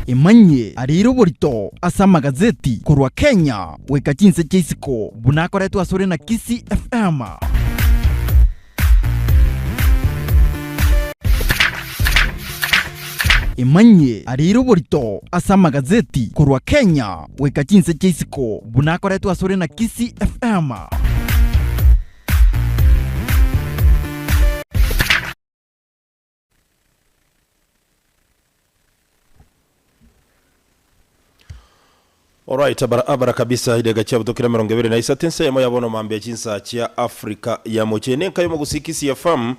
Emanyie areire oborito ase amagazeti korwa Kenya goika chinse chia isiko buna akoretwe asore na Kisii FM. Emanyie areire oborito ase amagazeti korwa Kenya goika chinse chia isiko buna akoretwe asore na Kisii FM. Alright, barabara kabisa idega chia butokire 23 ensemo ya bono mambia chinsa chia Africa ya moche nenka yomogusii CFM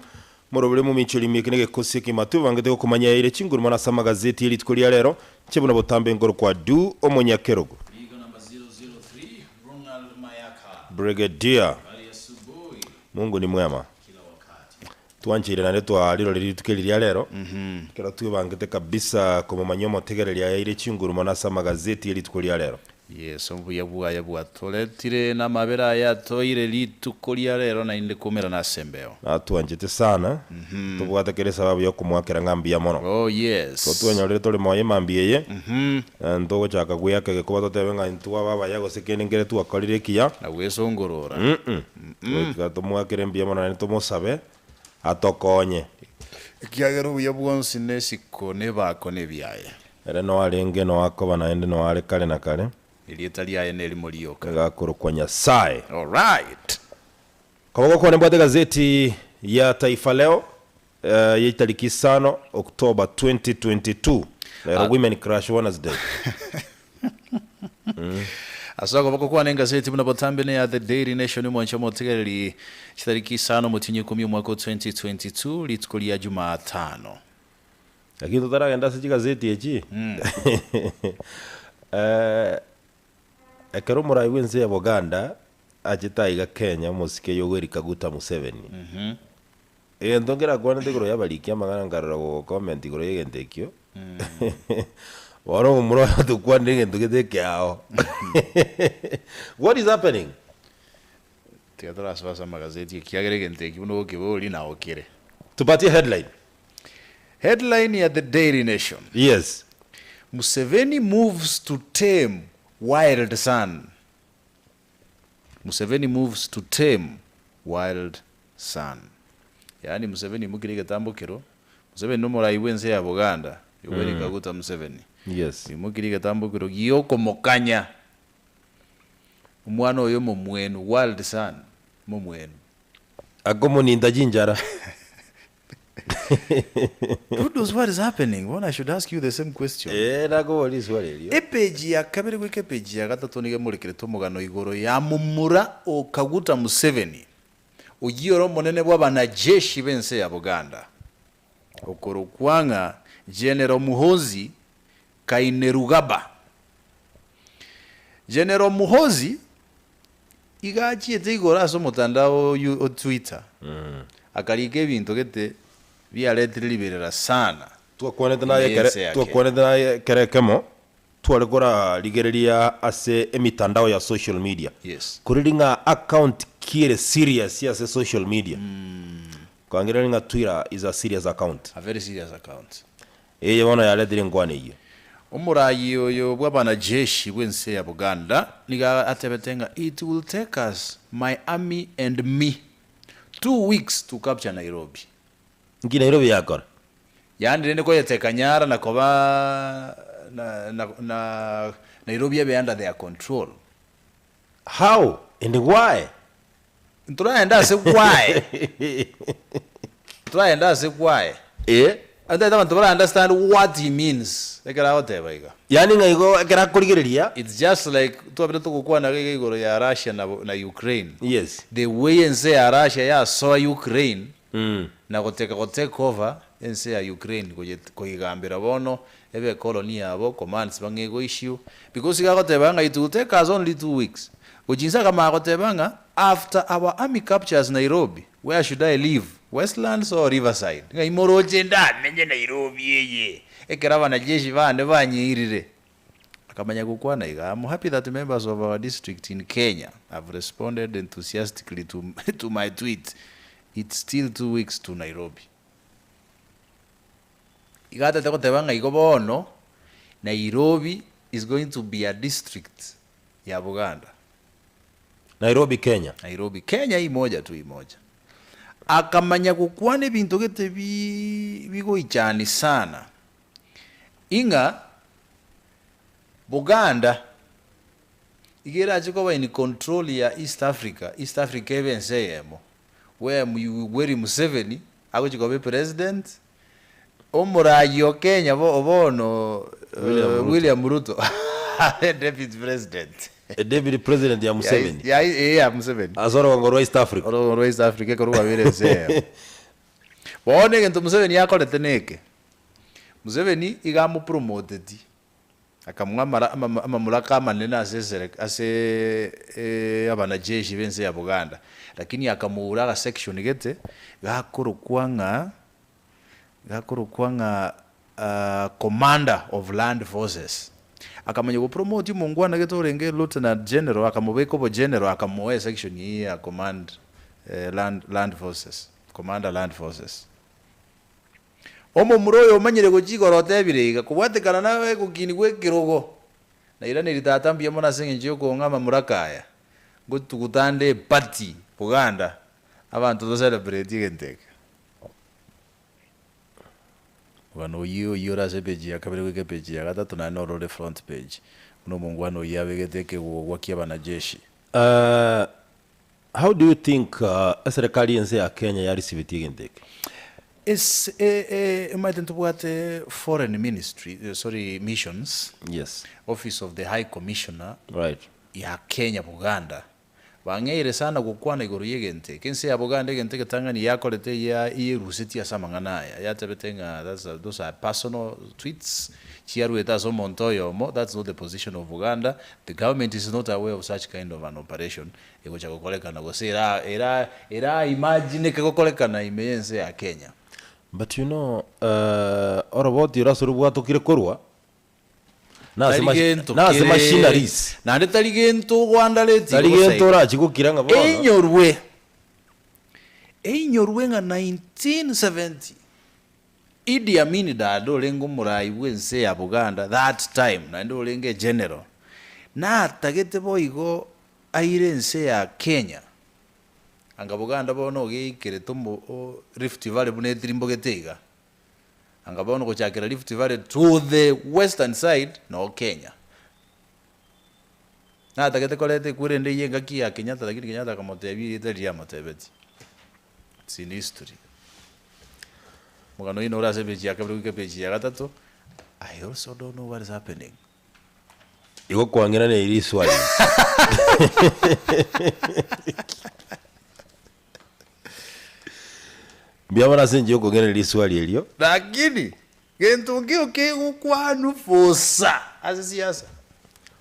morobere muminchori mieke negekosi ekimatu bangete gokomanya yaire chinguru mono ase amagazeti erituko ria rero nche buna botambe engoro kwa du omonyakerogo Rigo number 003, Ronald Mayaka. Brigadier Habari ya asubuhi Mungu ni mwema kila wakati. Twancheire naende twarirorire rituko eri ria rero, ekero twebangete kabisa komomanyia omotegereri ayaire chinguru mono ase amagazeti ye rituko ria rero. Yes, obuya bwaye bwatoretire na amabera aye atoeire rituko ria rero naende koumerana ase embeo. Natwanchete sana, tobwate kera esababu yokomoakera ng'a mbuya mono. Oh yes. Ko twenyorire tore moyo emambia eye, ntogochaka gweaka egekoba totebe ng'a intwe twaba abaya gose kende nkere twakorire ekiya. Na gwesongorora. Mm-mm. Goika tomoakere mbuya mono naende tomosabe atokonye. Ekiagera obuya bwonsi na esiko na ebaako nebiaye. Ere noo arenge, noo akoba, naende noo are kare na kare. Erieta riaye nerimo rioka. Nigo akorokwa Nyasae. Alright. Koboko kwane mbwate egazeti ya Taifa Leo eh, ye chitariki isano October 2022 rero Women Crush Wednesday. Ase okoboko kwane engaseti buna botambe neya The Daily Nation omwancha omotegereri chitariki isano omotienyi ikomi omwaka o 2022 rituko ria Jumatano. Lakini totaragenda ase chigazeti echi eh, ekero omorai bw'ense ya Buganda achete aiga Kenya omosike Yoweri Kaguta Museveni Egento nkerakwanete igoro y'abariki amang'ana nkarora gogocomment igoro y'egento ekio, bono omomura oyo atokwanire egento gete ekeao. What is happening? Tiga torasoe ase amagazeti ekiagera egento eki buna ogokiboria nao kere. Tupatie headline. Headline ya The Daily Nation, Yes. Museveni moves to tame wild son. Museveni moves to tame wild son. Yaani Museveni imokire egetambo kero, Museveni nomorai bwense ya Buganda, Yoweri Kaguta Museveni. Yes. Oimokire egetambo kero giokomokanya omwana oyo omomwenu, wild son, momwenu. Akomoninta chinchara. Rudos what is happening? Bono I should ask you the same question. Ee, nakoboria riswali erio. Epeji ya kabere goika epeji ya gatato nigo emorekerete omogano igoro ya momura o Kaguta Museveni, oyio ore omonene bw'abanajeshi b'ense ya Buganda, okorokwa ng'a General Muhoozi Kainerugaba. General Muhoozi Iga achiete igoro ase omotandao o Twitter, akarika ebinto gete biaretire riberera sana Twakwanete ime naye ekere y'ense ya Kenya. twakwanete naye ekero ekemo, tware korarigereria ase emitandao ya social media, Yes. koreri ng'a account ki ere serious ase social media, koangereri ng'a Twitter is a serious account. A very serious account. Eye bono yaretire enkwana eyio. Omoraai oyo bw'abanajeshi bw'ense ya Buganda nigo atebete ng'a it will take us, my army and me, 2 weeks to capture Nairobi. Nki Nairobi yakora? Yaani rende koyeteka nyara na koba na na na Nairobi ebe under their control. How and why? Ntoragende ase why. Ntoragende ase why. Eh. Antaete abanto bara understand what he means ekero agoteba iga. Yaani ng'a igo ekero akorigereria. It's just like twabire togokwana iga iga igoro ya Russia na na Ukraine. Yes. The way ense ya Russia yasoa Ukraine na goteka go take over ense ya Ukraine goye koigambera bono ebe ecolony yabo commands bang'e go issue because iga agoteba ng'a it will take us only 2 weeks gochia inse akamanya goteba ng'a after our army captures Nairobi where should I live Westlands or Riverside ng'a imoroche ndamenye Nairobi eye ekero abanajeshi bane banyeirire akamanya gokwana iga I'm happy that members of our district in Kenya have responded enthusiastically to, to my tweet it's still 2 weeks to Nairobi. Iga atete goteba ng'a igo bono, Nairobi is going to be a district ya Buganda. Nairobi Kenya. Nairobi Kenya imoja tu imoja. Akamanya gokwana ebinto gete bi bigoichani sana ing'a Buganda iga erache koba in control ya East Africa, East Africa ebe ense eyemo where Yoweri Museveni agochi koba epresident, Omoraai o Kenya bo bono William Ruto. William Ruto abe deputy president. Deputy president ya Museveni. Ya, ya, ya Museveni. Ase orogongo rwa East Africa. Orogongo rwa East Africa ekero rwabeire ense eyemo. Bono egento Museveni akorete neke, Museveni iga amopromoteti Akamoa amara amam amamuraka amanene ase eserek ase abanajeshi b'ense ya Buganda, lakini akamoura agasection gete gakorokwa ng'a gakorokwa ng'a Commander of Land Forces. Akamanya gopromote omongwana gete orenge Lieutenant General akamobeka obogeneral akamoa esection eyio ya command land land forces, Commander Land Forces. Omomura oyo omanyire gochia igoro otebire iga, Kobwatekana naye egokini gw'ekerogo, nairanerie tata mbuya mono ase engencho y'okong'a amamuraka aya, ngotuguta ande eparty Buganda, abanto to celebrate egento eke. Omogano oyio oyio ore ase epage ya kabere goika epage ya gatato naende noro ore front page, buna omongwana oyio abegete ekegogwa ki'abanajeshi. How do you think eserekari y'ense ya Kenya yarisibetie egento eke? Ase omanyete ntobwate foreign ministry sorry missions, Yes. office of the high commissioner Right. ya Kenya Buganda, bang'eire sana gokwana igoro y'egento eke. Ense ya Buganda egento egetang'ani yakorete eya eyerusetie ase amang'ana aya, yatebete ng'a that's a those are personal tweets, chiaruete ase omonto oyomo, that's not the position of Buganda, the government is not aware of such kind of an operation, Egocha gokorekana gose era era era imagineke gokorekana ime y'ense ya Kenya. But you know oroboti oro ase robwatokire korwa nase Tari machi gento nase kere machineries. naende tari gento ogwandareti Tari bosa gento iga. orachi gokira ng'a bono. Einyorwe einyorwe ng'a 1970 Idi Amin Dada orenge omorai bw'ense ya Buganda that time naende orenge egeneral natagete boigo aire ense ya Kenya anga Buganda bono ogeikerete omo o Rift Valley buna etirimbogete iga anga bono gochakera Rift Valley to the western side noo Kenya. Natagete koreta ekwere ende eyio engaki ya Kenyatta lakini Kenyatta akamotebia erieta riria amotebetie. It's in history. Omogano oyio nore ase epage ya kabere goika epage ya gatato, I also don't know what is happening. Igo kwang'iraneiri riswali. Mbuya mono ase enchera yokong'iraneria riswali erio. Lakini gento nkeiyo kegokwanwa bosa ase siasa.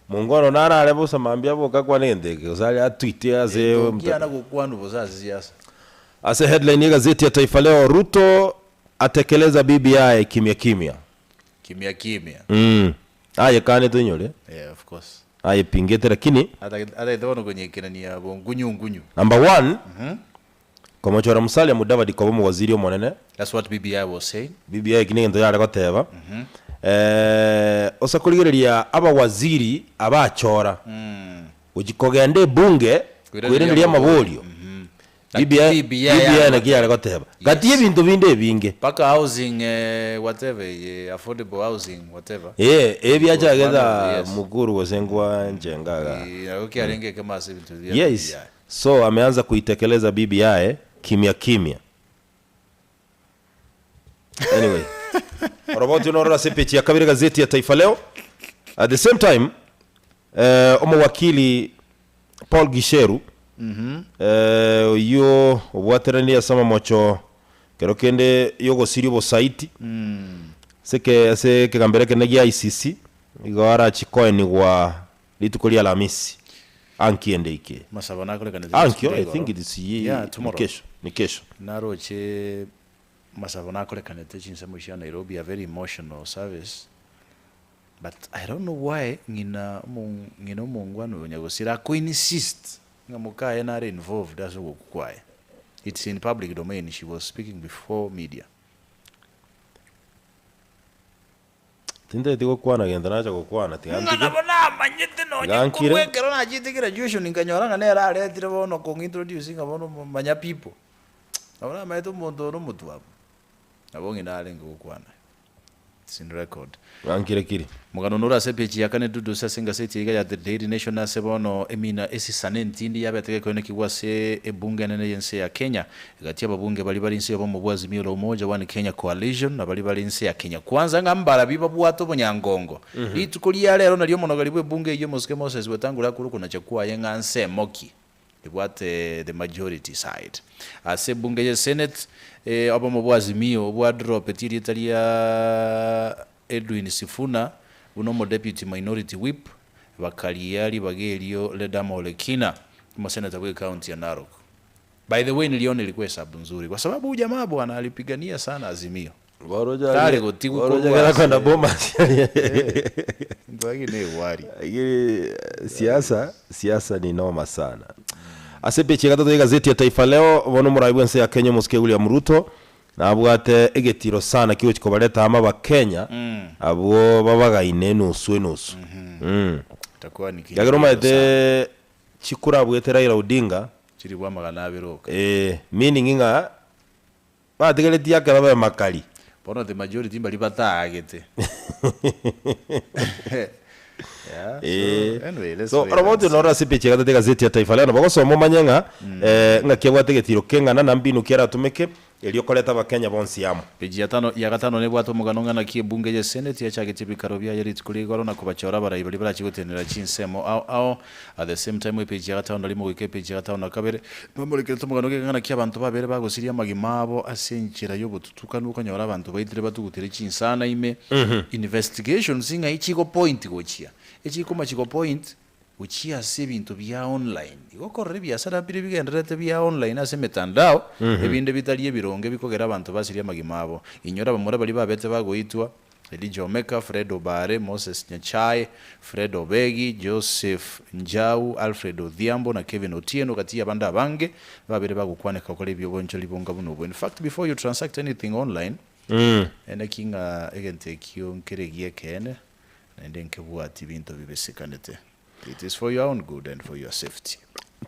Mongwana narare bosa mambia aboke akwane egento eke gose aria atwite ase Gento nkiana gokwanwa bosa ase siasa. Ase headline y'egazeti ya Taifa Leo, Ruto atekeleza BBI kimya kimya. Kimya kimya. Ayekanete oinyore. Yeah, of course. Ayepingete lakini. Atagete bono konyekerania bongunyu ngunyu. Number one, komochora Musalia Mudavadi koba omowaziri omonene. That's what BBI was saying. BBI eki negento yare goteba. Ose korigereria abawaziri abachora gochi kogenda ebunge koiraneria amaborio. BBI BBI BBI naki yare goteba. Gati y'ebinto binde ebinge. Mpaka housing whatever eye affordable housing whatever. Ee, ebiachagete One of the- yes. mukuru gose nkwa nchenga igaa. Nabo kiarenge ekemo ase ebinto bia Yes. BBI. So ameanza kuitekeleza BBI kimya kimya. Anyway. Oroboti nororo ase epeji ya kabere gazeti ya Taifa Leo. At the same time, eh, omowakili Paul Gicheru eh, oyio obwateranire ase amamocho kero kende yogosiria obosaiti ase eke ase ekegambero ekenene gia ICC igo arachi koenigwa rituko ria Alhamisi anki ende ike Masabo nakorekanete ankio I igoro. think it is ye Yeah, ni tomorrow. kesho ni kesho Naroche masabo nakorekanete chinsemo chia Nairobi a very emotional service but I don't know why ng'ina omo ng'ina omongwana oyo nyagosira ako insist ng'a mokaye nare involved ase ogokwa kwaye. It's in public domain she was speaking before media. Tintageti gokwana gento nacha gokwana tiga Ng'a ntige. nabo namanyete nonye Tiga nkire. korwa ekero nachete graduation nkanyora ng'a nere aretire bono kong'introduce ng'a bono manya people. Nabo namanyete omonto one omotwamu. Nabo ng'ina arenge gokwana. It's in record. Gankire kiri. Omogano nore ase epeji ya kane Dudusi ase engaseti eye iga ya The Daily Nation ase bono emina esisane entindi yabete gekoenekigwa ase ebunge enene y'ense ya Kenya egati y'ababunge baria bare inse y'obomo bwa Azimio la Umoja One Kenya Coalition na baria bare inse ya Kenya Kwanza ng'a mbarabi babwate obonyangongo. Rituko ria rero nario omonogeri bw'ebunge eyio Omosike Moses Wetangula akure okonacha kwaye ng'a nsemo ki Ebwate the majority side. Ase ebunge ye senate, obomo bwa Azimio bwadropeti erieta ria Edwin Sifuna buna omodeputy minority whip, bakaria ribaga erio Ledama Ole Kina, omoseneta bwe county ya Narok. By the way niliona ilikuwa hesabu nzuri kwa sababu huyu jamaa bwana alipigania sana Azimio. Tari gotigwa korwa ase Kwenda Bomas. Ntwagi ne ewari. Lakini siasa siasa ni noma sana. Ase epeji ya gatato y'egazeti ya Taifa Leo bono omorai bw'ense ya Kenya omosike William Ruto nabwate egetiro sana kigochi kobareta amo abakenya abwo babagaine enusu enusu. Mm. Itakuwa ni Ekiagera kinywa sana. omanyete chikura abwete Raila Odinga Chiri bwa amagana abere oka. eh, meaning ng'a Batigeretie ake babe makari. Bono the majority mbaria bataagete. Yeah, so Eh. anyway, let's So wait and oroboti see. noro ase epeji ya gatato egazeti ya Taifa Leo nabo ogosoma omanye ng'a eh, ng'aki abwate egetiro keng'ana na mbinu ki aratumeke erio koreta abakenya bonsi amo. Peji ya tano ya gatano nebwate omogano ng'a naki ebunge ye Senate yachagetie ebikaro biaye rituko ria igoro na kobachora abarai baria barache gotenenera chinsemo ao ao. At the same time epeji ya gatano na rimo goika epeji ya gatano na kabere Bamorekerete omogano bw'ekeng'ana ki'abanto babere bagosiria amagima abo ase enchera y'obotutukanu okonyora abanto baitire batugutire chinsana ime. Investigations ng'ai chigo point gochia? Echikoma chigo point gochia ase ebinto bia online. Igo okorora ebiasara mbire bigendererete bia online ase emetandao, ebinde bitari ebironge bikogera abanto basirie amagima abo. Inyora abamura baria babete bagoitwa. Elijah Omeka, Fred Obare, Moses Nyachae, Fred Obegi, Joseph Njau, Alfred Odhiambo na Kevin Otieno gati y'abande abange babere bagokwaneka gokora ebiobonchori bonga buna obwo. In fact before you transact anything online, eneki ng'a egento ekio nkere gi'ekeene naende nkebwati binto bibesekanete. It is for your own good and for your safety.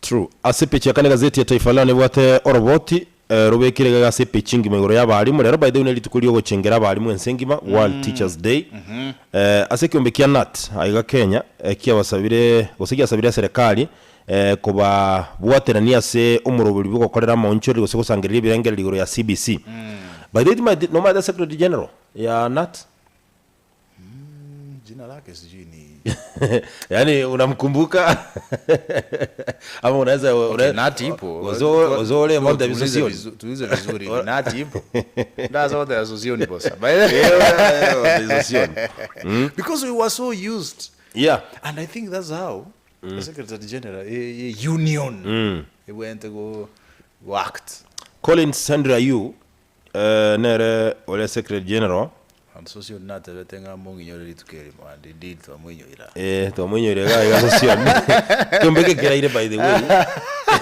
True. Ase epeji ya kane egazeti ya Taifa Leo nebwate oroboti eh, robekire iga ase epeji engima igoro y'abalimu. Rero by the way nerituko riogochengera abalimu ense engima, World Teachers Day. Eh, ase ekeombe kia KNUT aiga Kenya eh, kiabasabire gose giasabire eserekari eh, kobabwaterania ase omoroberi bw'ogokorera amaonchoreri gose gosangereria ebirengererio igoro ya CBC. By the way timanyeti nomanyete Secretary General ya KNUT? Jina lake sijui ni Yaani unamkumbuka ama unaweza Okay, Nati ipo. ozole monte Tuulize visosioni tuulize vizuri. Ni Nati ipo. Ndaza wote asosioni bosa. By the way, visosioni because we were so used yeah and I think that's how the Secretary General a, a union mm. went to go, go act. Collins Henry Ayu eh, nere ore secretary general And socio natebete ng'a mong'inyore rituko erimo and indeed twamwinyoira. Eh, twamwinyoire iga iga sosioni kiombe gekeraire by the way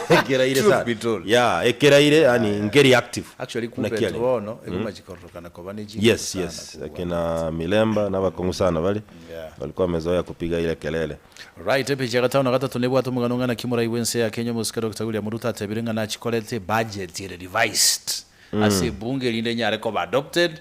ekeraire Truth sana be told. yeah ekeraire yani ngeri active Actually Na kumbe kiale. bono egoma chikororokana koba ne chinguvu Yes, sana yes. kubwa. Akina Milemba na bakongu sana bali Yeah. walikuwa wamezoea kupiga ile kelele. Right, epeji ya gatano na gatato nebwate omogano ng'a naki morai bw'ense ya Kenya omosike Doctor William Ruto atebire ng'a nachikorete ebudget ere revised ase ebunge erinde enyare koba adopted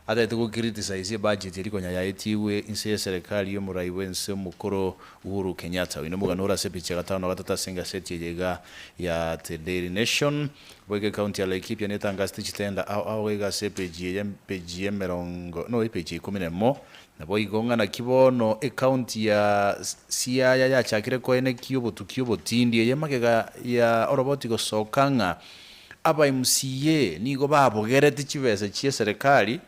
atagete go criticize ebudget eria konya yaetigwe inse y'eserekari y'omorai bw'ense omokoro Uhuru Kenyatta. Oyo nomogano ore ase epeji ya gatano na gatato ase engaseti eye iga ya The Daily Nation. Boigo ecounty ya Laikipia netangasete chitenda ao ao iga ase epeji eye epeji y'emerongo no epeji ya ikomi na emo Naboigo ng'a naki bono ecounty ya Siaya yachakire koenekia obotuki obotindi eye magega ya oroboti gosoka ng'a aba MCA nigo babogereti chibesa chie serikali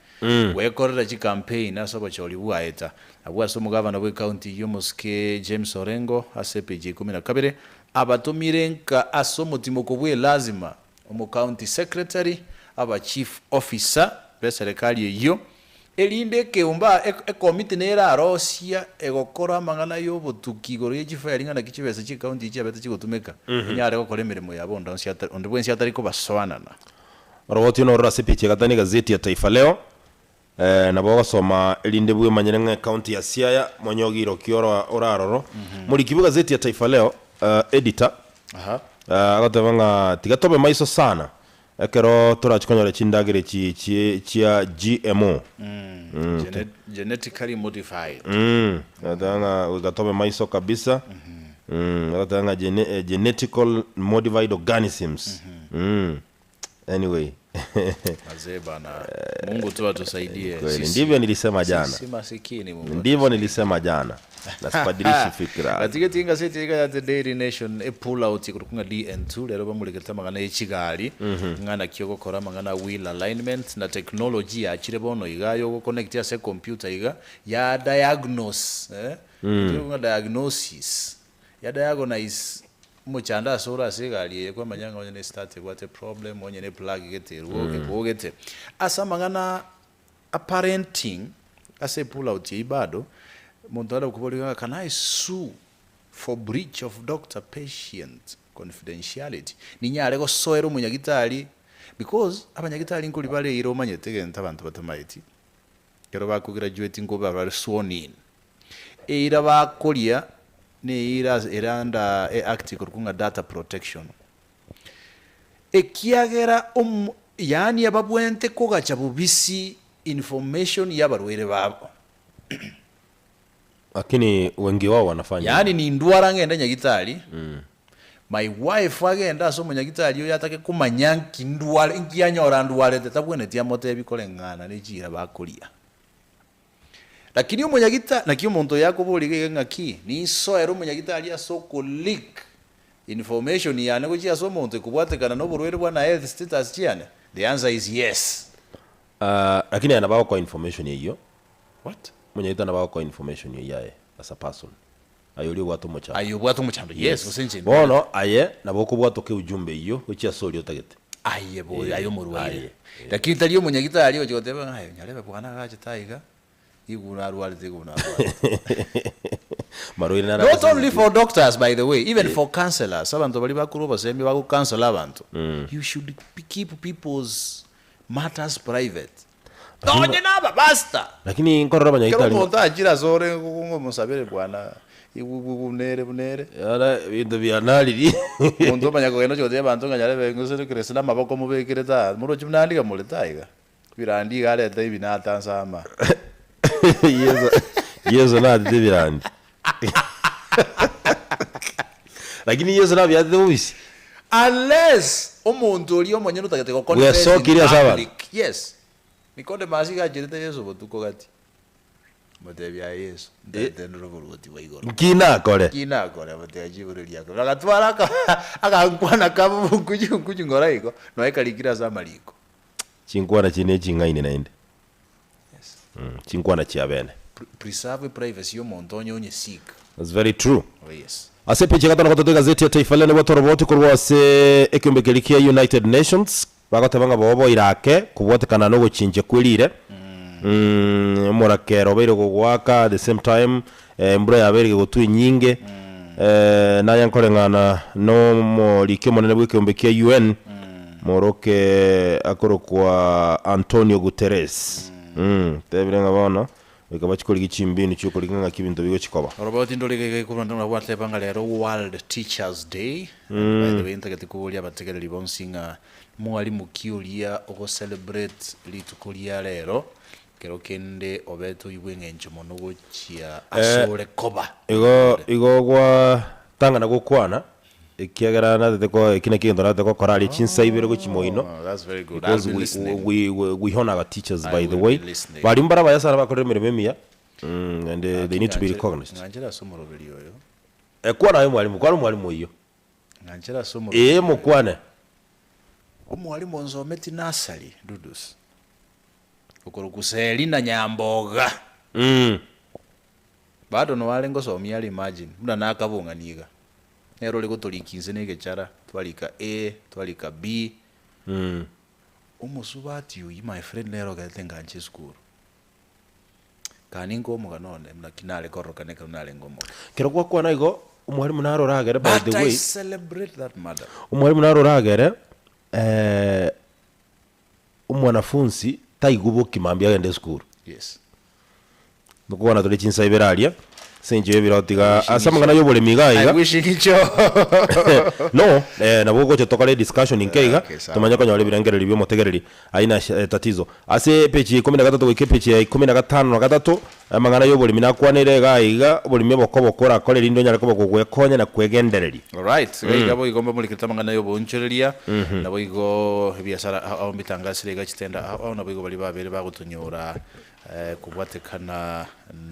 gwekorera chicampaign ase obochori bwaeta. Abwo ase omogavana bwe county eyio omosike James Orengo ase epeji ya ikomi na kabere abatomire nka ase omotimoko bwe lazima omocounty secretary, aba chief officer beserikali eyio Erinde ekeomba ekomiti nerarosia egokora amang'ana y'obotuki igoro ye chifayari ng'a naki chibesa chi'ecounty echi chiabete chigotumeka, enyare gokora emeremo yabo onde onsi onde bwensi atari kobasoanana. Oroboti nororo ase epicha ya gatano egazeti ya Taifa Leo. Nabo ogosoma erinde bwemanyere ng'a ecounty ya Siaya monyogi iroki oro oraroro. Moriki bw'egazeti ya Taifa Leo, editor, agoteba ng'a tiga tobe maiso sana ekero torachi konyora chindagera echi chie chia GMO. Genetically modified. Agoteba ng'a goika tobe maiso kabisa. Agoteba ng'a genetical modified organisms. Anyway. Wazee bana, Mungu tu atusaidie. Kweli, Sisi- ndivyo nilisema jana. Sisi masikini Mungu. Ndivyo nilisema jana. Na sibadilishi fikra. Gatigeti engaseti iga ya The Daily Nation e pull out igoro kung'a DN2 rero bamurekete amang'ana ye chigari ng'a naki ogokora amang'ana a wheel alignment na technology yachire bono iga yogo connect ase ecomputer iga ya diagnose eh ng'a diagnosis Ya diagonise omochando ase ore ase egari eye kwamanya ng'a onye ne start ebwate problem, onye ne plug gete erwo egogete. Ase amang'ana a parenting ase epull out eyio bado, omonto are gokoboria ng'a can I sue for breach of doctor patient confidentiality? Ninyare gosoera omonyagitari because abanyagitari nkori bare eira omanyete egento abanto batamaeti, ekero bakograduate nkoba bare sworn in. Eira bakoria neira ase ere under e act ekorokwa ng'a data protection. Ekiagera omo yaani ababwenerete kogacha bobisi information ya abarwaire babo. Lakini wengi wao wanafanya Yaani nindwara ngende nyagitari, my wife agende ase omonyagitari oyo atake komanya nki ndware nki anyora ndwarete tabwenereti amotebi koreng'ana ne chiira bakoria. Lakini omonyagita, naki omonto oyo akoboria iga iga ng'aki, ninsoere omonyagitari ase oko leak information yane gochia ase omonto ekobwatekana na oborwaire bwane na health status chiane? The answer is yes. Ah, lakini aye nabo agokoa information eyio. What? Omonyagitari nabo agokoa information eyio aye as a person. Aye oria obwate omochando. Aye obwate omochando, yes, gose inche ndwarete. Bono aye nabo okobwatoka eujumbe eyio gochia ase oria otagete. Aye boyo, aye omorwaire. Aye. Lakini tari omonyagitari ogochia goteba ng'a aye nyarebe bwana agachete aiga, igo narwarete igo narwarete. Marwaire naro Not only agosensitive. for doctors by the way, even for counselors, abanto baria bakorwa obosemi bago counsel abanto, you should keep people's matters private. Nonye na abapastor. Lakini nkorora Ekero abanyagitari omonto achire asore ng'omosabere bwana igwe buna ere buna ere. Yara ebinto bianaririe. Omonto omanya kogenda ochia gotebia abanto ng'a nyarebe gose kerese na amaboko mobekerete aa moroche buna ande iga morete aiga. Ebirandi iga arete ebi natansama. Yeso Yeso natete ebirandi. Lakini Yeso nabiatete bobisi. Unless omonto oria omonyene otagete go confess in Bwesokire ase abanto. public. Yes. Nicodemus iga acherete Yeso botuko gati. Omotebia aye Yeso, ntagete ndore oboruoti bwa igoro. Nki nakore? Nki nakore? Omotebia chigoro riako. Bagatwara aka agankwana kabo bunkuchu nkuchu ng'ora igo, noe karikire ase amariko. Chinkwana chinde neching'aini naende. Yes. Chinkwana chia bene. Preserve privacy yomonto onye onye sick. That's very true. Oh yes. Ase epeji ya gatano gatato egazeti ya Taifa Leo nebwate oroboti korwa ase ekeombe keria kia United Nations bagoteba ng'a boboire ake kobwatekana na ogochinchia kwe rire omorakera obeire gogoaka at the same time embura yabeire gegotwa enyinge naye nkoreng'ana na omoriki omonene bwa ekeombe kia UN moroke akorokwa Antonio Guterres tebire ng'a bono Goika bachie korigia chimbinu chi'okorigia ng'aki ebinto bigochia koba. Oroboti ndore iga iga ikorwa nabwateba ng'a rero World Teachers Day. And by the way ntagete koboria abategereri bonsi ng'a mwalimu ki oria ogo celebrate rituko ria rero kero kende obete oyio bweng'encho mono gochia asore koba. Igo igo gwatang'ana gokwana Ekiagera natete ko eki nakio egento natete gokora aria chinsa ibere gochia moino, Oh, that's very good. I'll because be we, listening. we, we, we honor our teachers I by the will way. be listening. Barimu bare abaya sana bakorire emeremo emiya, and they need to be Ng'anche- recognized. Ng'anchere ase omoroberi oyo. Eh, kwana aye mwalimu, kwana omwalimu oyio. Ng'anchere ase omoroberi Ee, oyo. mokwane. Omwalimu onsometi nursery, Dudus. Okorokwa Selina Nyamboga. Bado noare ngosomia are imagine, buna nakabong'ani iga. Nere ore gotorika inse na egechara, twarika A, twarika B. Omosubati oyio my friend nere ogerete nganche esukuru. Kani ninkoe omogano one buna ki nare kororokana ekero narenge omoke. Ekero gwakwana igo, omwalimu naro oragere by But the I way, celebrate that madam. omwalimu naro oragere omwanafunsi taigwa bokima mambia agende esukuru. Yes. Tokwana tore chinsa ibere aria, ase eng'encho y'ebirao tiga ase amang'ana y'oboremi iga I iga. wish ngicho. No, eh, nabo ogocha tokore ediscussion nke iga, Okay, sawa. tomanye konyora ebirengererio bia omotegereri aina sh- eh, tatizo. Ase epeji ya ikomi na gatato goika epeji ya ikomi na gatano na gatato, amang'ana y'oboremi nakwanire iga iga, oboremi obokobo orakore erinde onyare koba kogwekonya na kwegendereria. Alright, iga iga boigo mbamorekerete amang'ana y'oboonchoreria, naboigo ebiasara ao ao mbitangasire iga chitenda ao ao naboigo baria babere bagotonyora Kobwatekana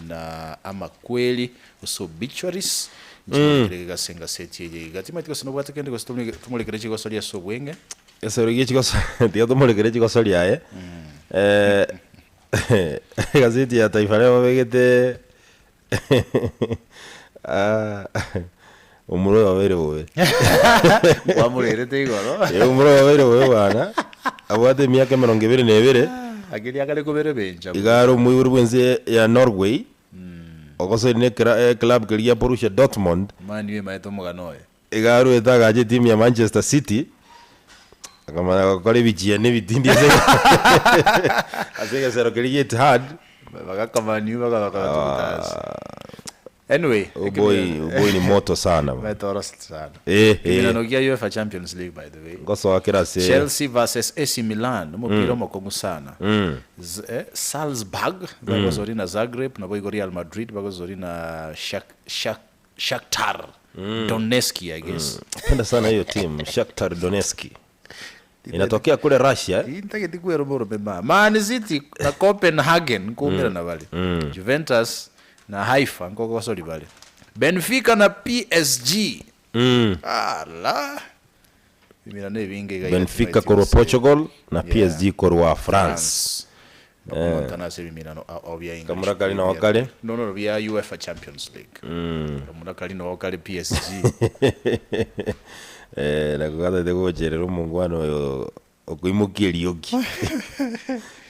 na amakweri gose obituaries, nchimorekere iga ase engaseti eye iga. Timanyeti gose nobwate kende gose tomorekere chigosori ase obweng'e. Egesero gie chigoso tiga tomorekere chigosori aye. Egaseti ya Taifa Leo babegete omura oyo obeire bobe. Kwamorerete igoro. Omura oyo obeire bobe bwana, abwate emiaka emerongo ebere na ebere. Lakini akare kobera ebencha. Iga are omoibori bw'ense ya Norway, ogosoire na ekera eclub keria gia Borussia Dortmund. Man U emaete omogano oye. Iga aruete agacha etimu ya Manchester City, akamanya gokora ebichia na ebitindi ase ase egesero keria gia Etihad. Bagaka Man U bakabatuguta ase. Anyway, Oboi oboi ni moto sana bwana. Maete oro sana. Eh, eh. Eminano gia UEFA Champions League by the way. Ngosoa kera ase Chelsea versus AC Milan, omopira omokong'u sana. Z- eh, Salzburg bagosori na Zagreb, naboigo Real Madrid bagosori na Shak, Shak, Shakhtar Donetsk I guess. Napenda sana hiyo team Shakhtar Donetsk. Inatokea kule Russia. eh? Intageti kweroma orome ma. Man City na Copenhagen nkoumera bare. Juventus na Haifa nkogosori bare. Benfica na PSG. Ala. Emirano ebinge iga iga Benfica timaeti korwa gose Portugal na Yeah. PSG korwa France. France. Bakomontana ase ebimirano ao ao bia English Kamura kari noo Premier kare. No no bia UEFA Champions League. Kamura kari noo kare PSG. Eh, nako gatete gocherera omongwana oyo okoimokia erioki.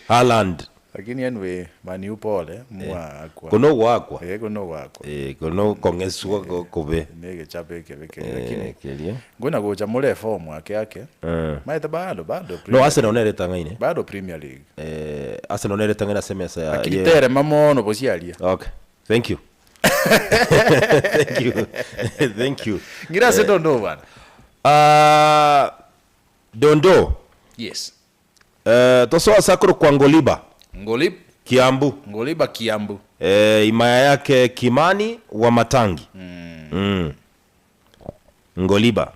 Haaland. Lakini anyway Man U pole mwakwa. Kono ogwakwa. Eh kono ogwakwa. Eh, kono okong'eswa kobe. Ne egechapo ekebe keria lakini Eh, keria. ngona gocha more form ake ake. Eh. Maete bado bado No Premier Arsenal nere etang'aine. bado Premier League. Eh, Arsenal nere etang'aine ase emesa ya Lakini ye- terema mono bosiaria. Okay. Thank you. Thank you. Thank you. Ngira ase dondo bana. Ah, Dondo. Yes. Eh, tosoa ase akorokwa Ngoliba, Ngolib Kiambu. Ngoliba Kiambu. Eh, imaya yake Kimani wa Matangi. Mm. Ngoliba.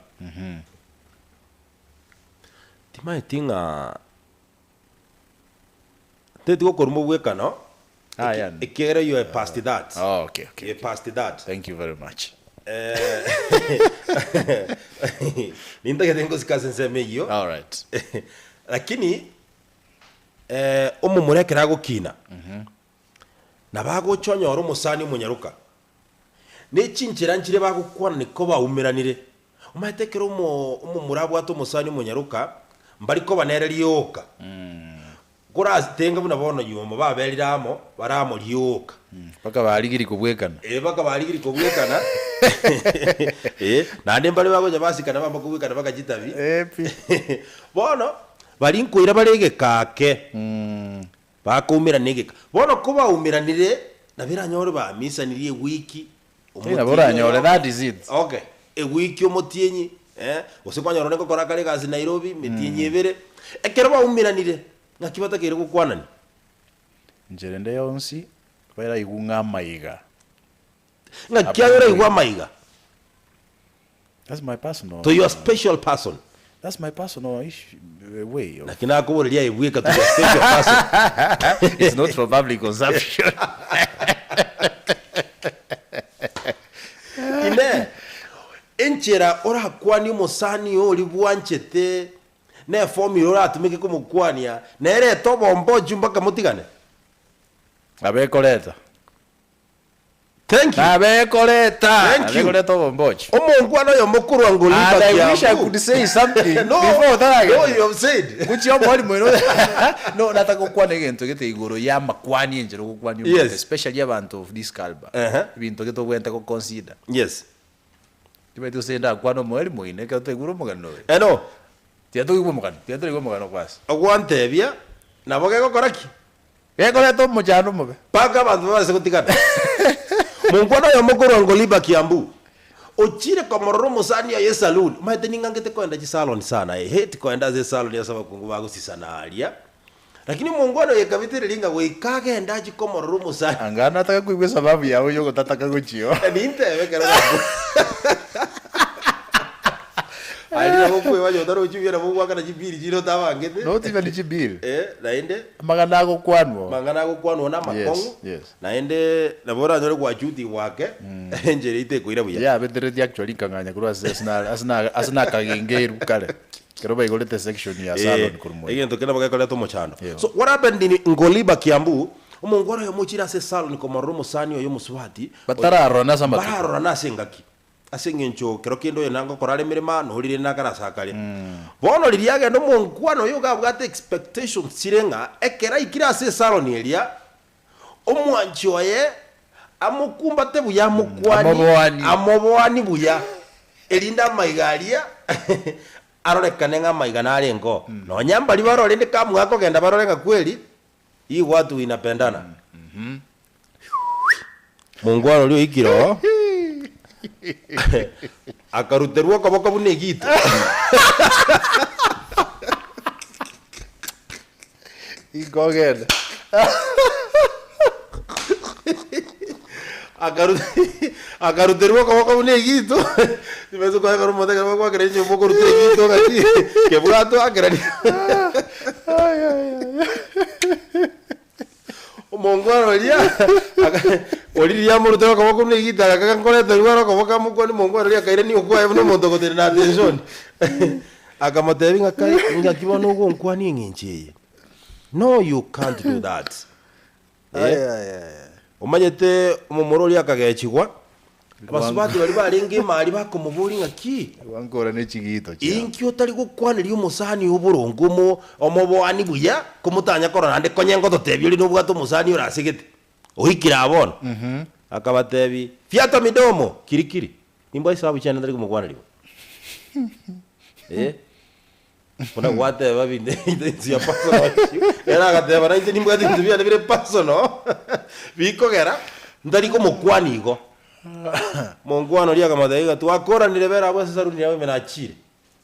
Timaeti ng'a teti gokorwa mobwekano Ah, yeah. ekiagera you are past that. Oh, okay, okay. You are past that. Thank you very much. Nintagete ngosika ase ensemo eyio. All right. Lakini eh, omomura ekero agokina nabo agocha onyore omosani omonyaroka ne chinchera nchire bagokwana niko baumeranire omanyete ekero omo omomura abwate omosani omonyaroka mbari koba nere rioka Korasitenga buna bono nyuomo baberire amo, bare amo rioka. Mpaka barigiri kobwekana. Ee, mpaka barigiri kobwekana. Ee, naende mbare bagocha basikana bamba kobwekana mpaka chitabi. Epi. Bono, baria nkoira bare egeka ake, bakoumerana egeka. Bono kobaumeranire, nabo eranyore bamisanirie ewiki, Tari nabo oranyore, that is it. Okay, ewiki omotienyi, eh, gose kwanyora onde ngokora akare egasi Nairobi, emetienyi ebere, ekero baumeranire, ng'aki batakeire gokwanania? Inchera ende yonsi baraigwe ng'a amaiga. Ng'aki aye oraigwe amaiga? That's my personal. To your special person. That's my personal issue, way of. Naki nakoboreria aye bweka to your special person. It's not for public consumption. Inee! Enchera orakwanie omosani oo oria bwanchete, na eformula oratumeke komokwania, nerete obombochu mpaka motigane? Abekoreta. Thank you. Abekoreta. Thank you. Abekoreta obombochu. Omonkwana oyomo korwa Ngoliba And I wish I Kiambu. could say something No, before that. no, you have said. Guchia omwalimu oino no nataka gokwana egento gete igoro ya amakwani enchera ogokwania omonto Yes. especially abanto of this caliber Ehe. ebinto gete obwenerete goconsider Yes. tibaeti gose ndakwane omwalimu oino ekero twaigure omogano oyo Eh, no. tiga toigwe omogano tiga toigwe omogano kwasa Ogwantebia, nabo gegokora ki? Gekoreta omochando omobe. Mpaka abanto babase gotigana. Monkwana oyomo korwa Ngoliba Kiambu, ochire komorora omosani oye esaloon. Omanyete ning'angete koenda chisalon sana, I hate koenda ase esalon ase abakungu bagosisana aria. Lakini omongwana oyo ekabitereria ng'a goika agende achie komorora omosani. Anga nataka koigwa esababu yao yogotataka gochia oo. Nintebe ekero gakwa. Aye nabo okweba onye otarochi buya nabo ogoakana chibiri chiria otabangete. Not even chibiri. Eh, naende. Amang'ana agokwanwa. Amang'ana agokwanwa na amakong'u. Yes, yes. Naende nabo oranyore gwachutigwa ake, enchera eyio tekoira buya. Yabeteretie actually nkang'anya korwa ase ase na ase na ase nakagengeirwe kare, ekero baigorete section ya salon korwa moino. Egento keria nabo gekoreta omochando. Eeh. So what happened in Ngoliba Kiambu, omongwana oyomo ochire ase esalon komorora omosani oye omosubati, Batararorana ase amatuko. Mbararorana ase engaki. Ase eng'encho kero kende oyo nangokora are emeremo na orire nakare ase akare. Bono riria agenda omonkwana oyo iga abwate expectations chire ng'a ekero aikire ase esalon eria, Omwanchi oye amokumbate buya amokwanie, Amoboanie. amoboanie buya, erinde amaiga aria arorekane ng'a amaiga narengeo. Nonya mbaria barore rende kamwa akogenda barore ng'a kweri, hii watu inapendana. Mongwana oria oikire oo, akaruterwa okoboko buna egito. Inkogenda. Akaruterwa okoboko buna egito, timanyeti kwanyora omonto ekero bagoakera enyomba okoruta egito ng'aki kebwato akerania. Omongwana oria oria riria amorutera okoboko buna egito agakaga nkoreterwa are okoboko amokwanie omongwana oria akairania okwaye buna omonto ogotenena attention. Akamotebia ng'a kai ng'aki bono ogonkwania eng'encho eye. No you can't do that. Eh, omanyete omomura oria akagechigwa, abasubati baria barenge emari bakomoboria ng'a ki? Gwankora ne chigito chiao. Inki otari gokwaneria omosani oo boronge omo omoboani buya, komotanya korora naende konye ngototebia oria nobwate omosani orasegete, oikire aa bono? Akabatebia, Fiata midomo, kiri kiri, nimbwa esabu chiane ntari komokwaneria bo. Eh. Buna gwateba binde into ya personal issue, ere agateba nainche nimbwate ebinto biane bire personal bikogera ntari komokwania igo. Monkwana oria akamotebia iga twakoranire bera abwo ase esaruni yago ime nachire.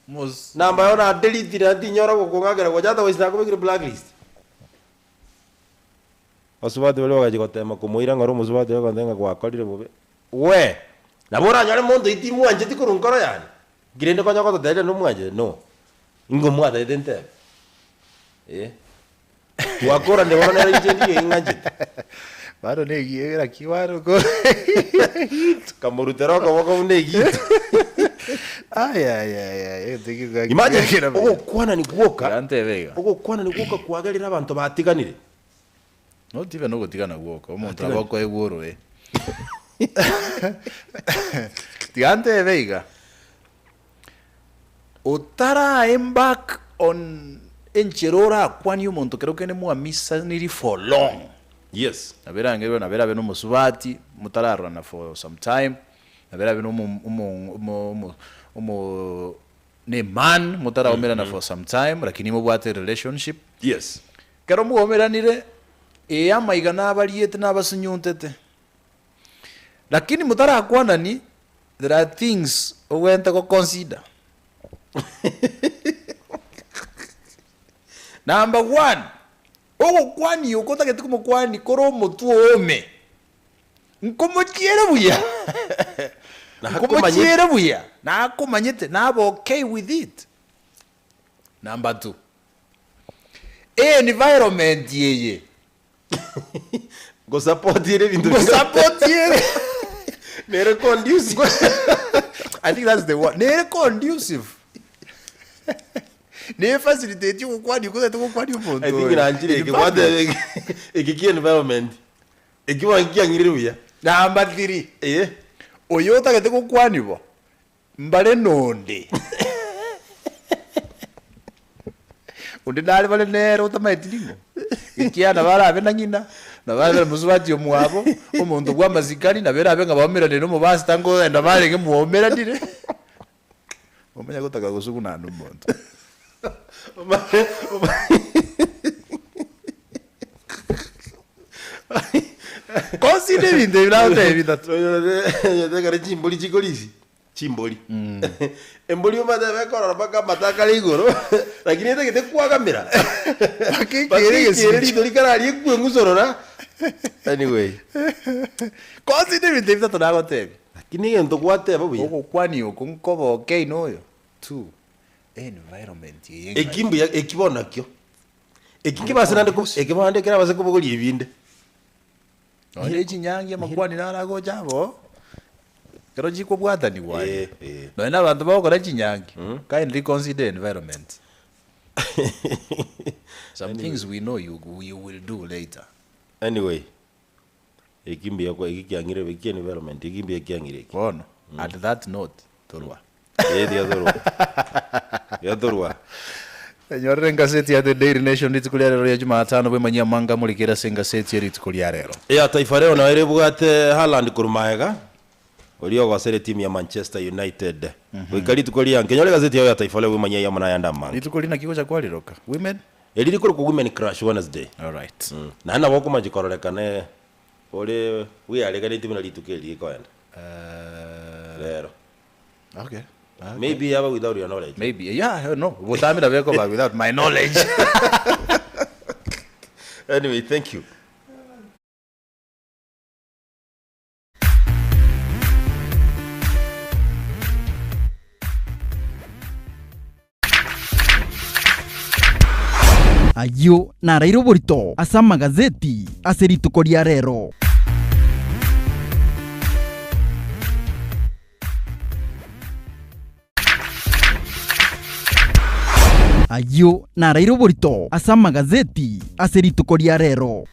Mos. Namba yao nadeletire naende tinyora gokong'akera gocha otherwise nakobekire blacklist. Abasubati baria bagachia gotema komoira ng'a ore omosubati oye agontebia ng'a gwakorire bobe. Wee! Nabo oranyore monto oyio timwancheti korwa nkoro yane. Nki rende konya gototeberia nomwanchete? No. Ingo mwataete ntebe. Eh. Twakoranire bono nere inche ndiyo ing'anchete. Bado negiegera ki bado ko Kamorutera okoboko buna egito. Ayayayay egento ekio gaki Imagine gakera buya. ogokwanani gwoka, Yantebe iga. ogokwanani gwoka kwagerire abanto batiganire. Not even ogotigana gwoka, omonto Batigane. nabo akoegwa oroe. Tiga ntebe iga, otara embark on enchera orakwanie omonto kero kende mwamisaniri for long, Yes. nabo erangerwe nabo erabe na omosubati, motararorana for some time, nabo erabe na omo omo omo omo omo na eman, motaraumerana for some time, lakini mobwate relationship. Yes. Ekero mwaomeranire, ee, amaiga nabariete nabasunyuntete. Lakini motarakwanani, there are things ogwente go consider. Number one, ogokwania oko otagete komokwania kore omotwe oome, nkomochiere buya, nkomochiere buya, nakomanyete, nabe okay with it. Number two, Environment eye. Ngosupport ere ebinto bire. Ngosupport ere. Nere conducive. I think that's the word. Nere conducive. Ne facilitate ogokwania okotagete gokwania omonto I think oyo. nanchire In eke public. gwateba eke eke kia environment. Eki bono kiang'irire buya. Number three. Eh. Oyo otagete gokwania bo, Mbare nonde. Onde nare bare nere otamaeti ning'o? Ekiagera nabo arabe na ng'ina, nabo arabe na mosubati omwabo, omonto bw'amasikani, nabo erabe ng'a baomeranire na omopastor nkoenda barenge mwaomeranire. Omanye gotaka gosuguna na omonto. Consider ebinto ebi nagotebia bitato. Ekero chimbori chikorisia, chimbori. Embori omanyete nabo ekorora mpaka amato akare igoro, lakini etagete kwagamera. Mpaka Mpaka ekiere ekiere egesicho. rito rikararia ekweng'usa orora. Anyway. Consider ebinto ebi bitato nagotebia. Lakini egento gwateba buya. Ogokwania oko nkoboke ino oyo, two, environment eye Eki ng'ai. mbuya, eki bono nakio. Eki nkebase naende ko, eke bono ekerabase kobogoria ebinde. Nonye chinyangi amakwani naro agocha abo, ekero chikobwatanigwa aria, Eh, eh. nonye na abanto bagokora chinyangi, kindly consider environment. Some things we know you, you will do later. Anyway, eki mbuya kwa eki kiang'ire eki environment eki mbuya kiang'ire eki. Bono, at that note, torwa. Eh, tiga torwa. Tiga torwa. Enyorere engaseti ya The Daily Nation rituko ria rero ria Jumatano bwemanyie amanga morikere ase engaseti ye rituko ria rero. Ya Taifa Leo nayo erebwate Haaland korwa magega, oria ogosera etimu ya Manchester United. Goika rituko ria nkenyore egazeti yao ya Taifa Leo bwemanyie ayio amo nayande amange. Rituko ri naki gocha kwariroka? Women? Eri rikorokwa Women Crush Wednesday. Alright. Naende nabo okomanchi kororekana ore bweareganetie buna rituko eri rikoenda. Rero. Okay. Okay. Maybe yaba without your knowledge. Maybe. Yeah, no. Botambi nabo ekoba without my knowledge. Anyway, thank you. Ayio naraire oborito ase amagazeti ase rituko ria rero. Ayio naraire oborito ase amagazeti ase rituko ria rero.